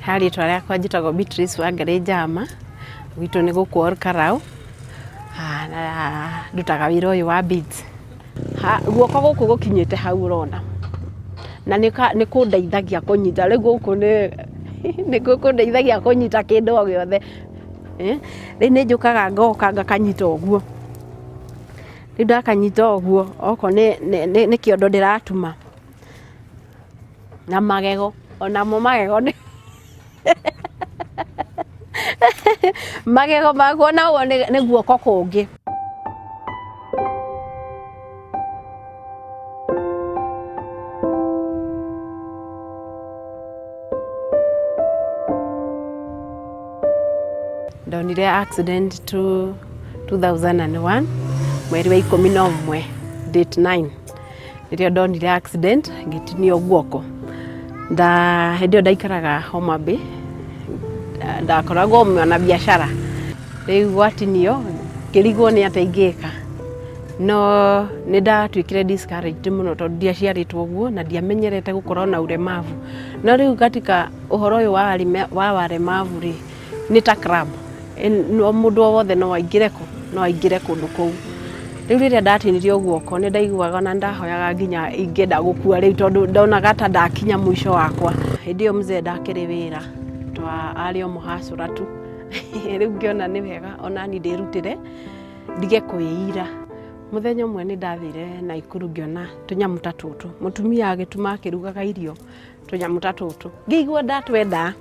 Ha rĩtwa rĩakwa njĩtagwo Beatrice Wangarĩ Njama, gwitũ nĩ gũkũ Ol Kalou, na ndutaga wĩra ũyũ wa beads. Guoko gũkũ gũkinyĩte hau ũrona, na nĩ kũndeithagia kũnyita, rĩu gũkũ nĩ kũndeithagia kũnyita kĩndũ o gĩothe. Rĩu nĩ njũkaga ngoka ngakanyita ũguo, rĩu ndakanyita ũguo okorwo nĩ kĩondo ndĩratuma. Na magego, onamo magego nĩ magego makwa onamo nĩ guoko kũngĩ. Ndonire accident 2001 mweri wa 11 date 9. Rĩrĩa ndonire accident ngĩtinio guoko nda hĩndĩ ĩyo ndaikaraga Homa Bay, ndakoragwo mwanabiacara, rĩu gwatinio ngĩrigwo nĩ atĩa ingĩka, no nĩ ndatuĩkire discouraged mũno tondũ ndiaciarĩtwo ũguo na ndiamenyerete gũkorwo na ulemavu, no rĩu katika ũhoro ũyũ wa walemavu rĩ, nĩ ta club, mũndũ o wothe no aingĩre kũ? No aingĩre kũndũ kũu. Rĩu rĩrĩa ndatinirio guoko nĩ ndaiguaga ona nĩ ndahoyaga nginya ingĩenda gũkua rĩu tondũ ndonaga ta ndakinya mũico wakwa. Hĩndĩ ĩyo mzee ndakĩrĩ wĩra, arĩ o mũhacũra tu. Rĩu ngĩona nĩ wega onani ndĩrutĩre ndige kwĩira. Mũthenya ũmwe nĩ ndathire Naikuru ngĩona tũnyamũ ta tũtũ, mũtumia agĩtuma akĩrugaga irio tũnyamũ ta tũtũ, ngĩigua ndatwenda.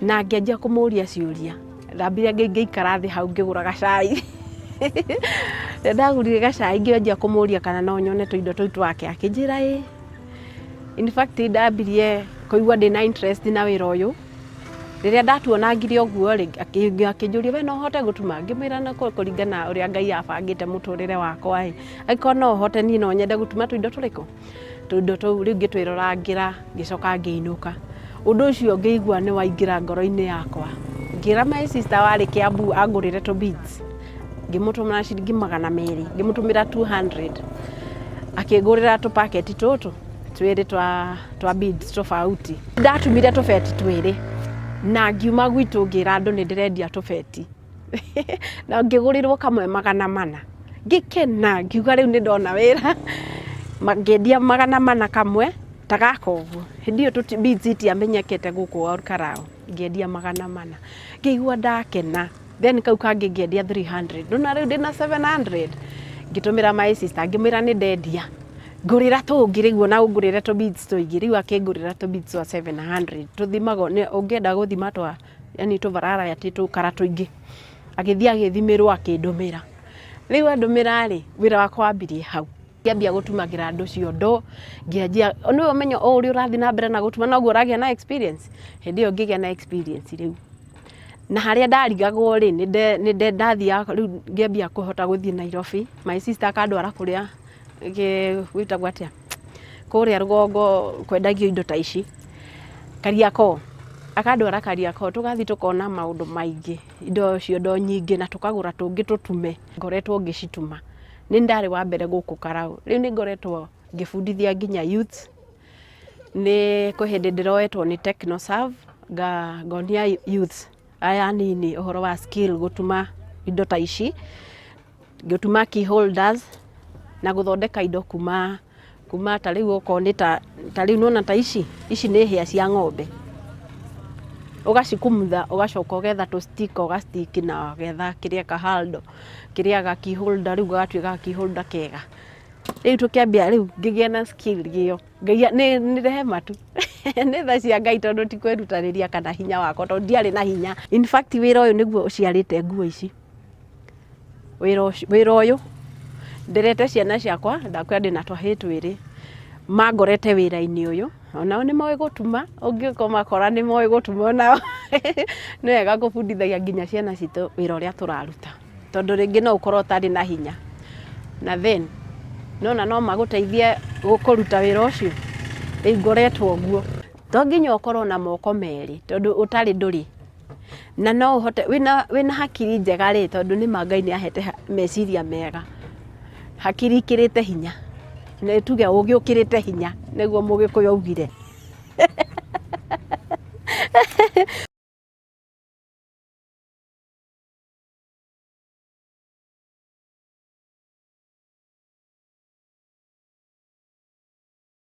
Na ngĩanjia kũmũria ciũria, ndambire ngĩikara thĩ hau ngĩgũra gacai, rĩrĩa ndagũrire gacai ngĩanjia kũmũria kana no nyone tũindo tũu twake, akĩnjĩra ĩĩ. In fact ndambirie kũigua ndĩna interest na wĩra ũyũ, rĩrĩa ndatuonangire ũguo rĩ, akĩnjũria we no ũhote gũtuma? Ngĩmwĩra na kũringana na ũrĩa Ngai abangĩte mũtũrĩre wakwa ĩ, angĩkorwo no hote niĩ no nyende gũtuma tũindo tũrĩkũ? Tũindo tũu rĩu ngĩtwĩrorangĩra ngĩcoka ngĩinũka. Ũndũ ũcio ngĩigua nĩ waingĩra ngoro-inĩ yakwa. Ngĩra my sister warĩ Kiambu angũrĩre tũ beads, ngĩmũtũmĩra ciringi 200, ngĩmũtũmĩra 200, akĩngũrĩra tũ packet tũtũ twĩrĩ twa beads tofauti. Ndatumire tũbeti twĩrĩ na ngiuma gwitũ ngĩra andũ nĩ ndĩrendia tũbeti. Na ngĩgũrĩrwo kamwe 400, ngĩkena ngiuga rĩu nĩ ndona wĩra, ngĩendia 400 kamwe ta gaka ũguo, hĩndĩ ĩyo beads itiamenyekete gũkũ Ol Kalou, ngĩendia 400, ngĩigua ndakena, then kau kangĩ ngĩendia 300, nĩwona rĩu ndĩna 700, ngĩtũmĩra my sister ngĩmwĩra nĩ ndendia, ngũrĩra tũngĩ rĩu ona ũngũrĩre tũ beads tũingĩ, rĩu akĩngũrĩra tũ beads twa 700, tũthimagwo, ũngĩenda gũthima twa yani tũ variety tũkara tũingĩ, agĩthiĩ agĩthimĩrwo akĩndũmĩra, rĩu andũmĩra rĩ, wĩra wakwa wambirie hau, ngĩambia gũtumagĩra andũ ciondo, ngĩanjia, nĩũĩ ũmenyo o ũrĩa ũrathiĩ na mbere na gũtuma noguo ũragĩa na experience, hĩndĩ ĩyo ngĩgĩa na experience rĩu, na harĩa ndarigagwo rĩ, nĩ ndathiaga rĩu ngĩambia kũhota gũthiĩ Nairobi, my sister akandwara kũrĩa gwĩtagwo atĩa, kũrĩa rũgongo kwendagio indo ta ici, Kariakoo, akandwara Kariakoo tũgathiĩ tũkona maũndũ maingĩ, indo ciondo nyingĩ na tũkagũra tũngĩ tũtume, ngoretwo ngĩcituma. Nĩ niĩ ndarĩ wa mbere gũkũ Karau, rĩu nĩ ngoretwo ngĩbundithia nginya youths, nĩ kwĩ hĩndĩ ndĩroetwo nĩ Technoserve ngonia youths aya anini ũhoro wa skill gũtuma indo ta ici, gũtuma key holders na gũthondeka indo kuma kuma ta rĩu okorwo nĩ ta ta rĩu nĩwona ta ici, ici nĩ hĩa cia ng'ombe, ũgacikumutha ũgacoka ũgetha tũ sticker ũga stick na ũgetha kĩrĩa ka handle kĩrĩa ga key holder rĩu gagatuĩka ga key holder kega. Rĩu tũkĩambia rĩu ngĩgĩa na skill ĩyo, nĩ rehema tu nĩ tha cia Ngai tondũ ti kwĩrutanĩria kana hinya wakwa tondũ ndiarĩ na hinya. In fact wĩra ũyũ nĩguo ũciarĩte nguo ici. Wĩra ũyũ nderete ciana ciakwa ndakwĩra ndĩna tũhĩĩ twĩrĩ mangorete wĩra-inĩ ũyũ onao nĩ moĩ gũtuma ũngĩkamakora nĩ moĩ gũtuma onao nĩ wega kũbundithagia nginya ciana citũ wĩra ũrĩa tũraruta tondũ rĩngĩ no ũkorwo ũtarĩ na hinya na then nĩwona no magũteithie kũruta wĩra ũcio, rĩu ngoretwo ũguo. To nginya ũkorwo na moko merĩ tondũ ũtarĩ ndũrĩ. Na no ũhote wĩna hakiri njega rĩ, tondũ nĩ ma Ngai nĩ ahete meciria mega, hakiri ikĩrĩte hinya, nĩ tuge ũgĩ ũkĩrĩte hinya nĩguo mũgĩkũyũ augire.